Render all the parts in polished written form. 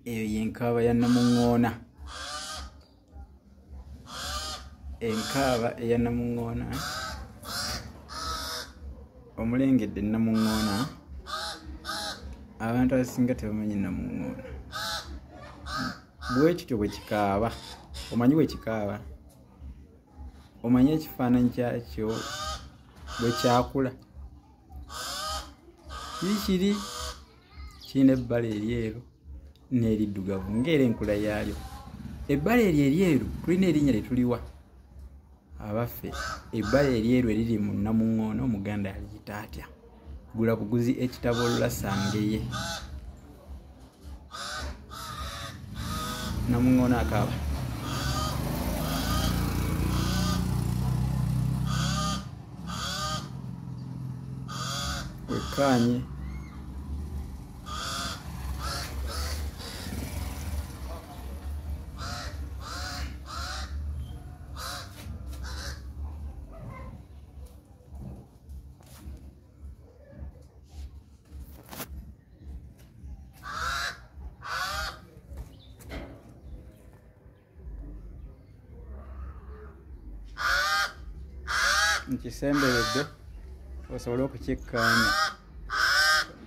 Eyo yenkaaba ya namuŋŋoona, enkaaba eya namuŋŋoona. Omulengedde namuŋŋoona? Abantu abasinga tebamanyi namuŋŋoona. Bwe kityo bwe kikaaba. Omanyi bwe kikaaba? Omanyi ekifaananyi kyakyo bwe kyakula? Kiri kiri kirina ebbala eryeru n'eriddugavu ng'era enkula yaalyo. Ebbala eryo eryeru tulina erinnya lye tuliwa. Abaffe, ebbala eryeru eriri mu namuŋŋoona Omuganda aliyita atya? Gula buguzi ekitabo Olulasa Ngeye. Namuŋŋoona akaaba. Wekkaanye. Nkisemberedde osobole okukyekkaanya.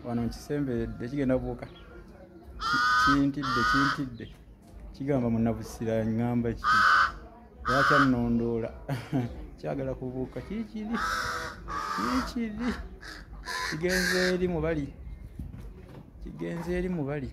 Wano nkisemberedde, kigenda buuka. Kintidde, kintidde. Kigamba munnabusira ŋŋamba ki? Lwaki annondoola? Kyagala kubuuka. Kiri kiri, kiri kiri, kigenze eri mubali, kigenze eri mubali.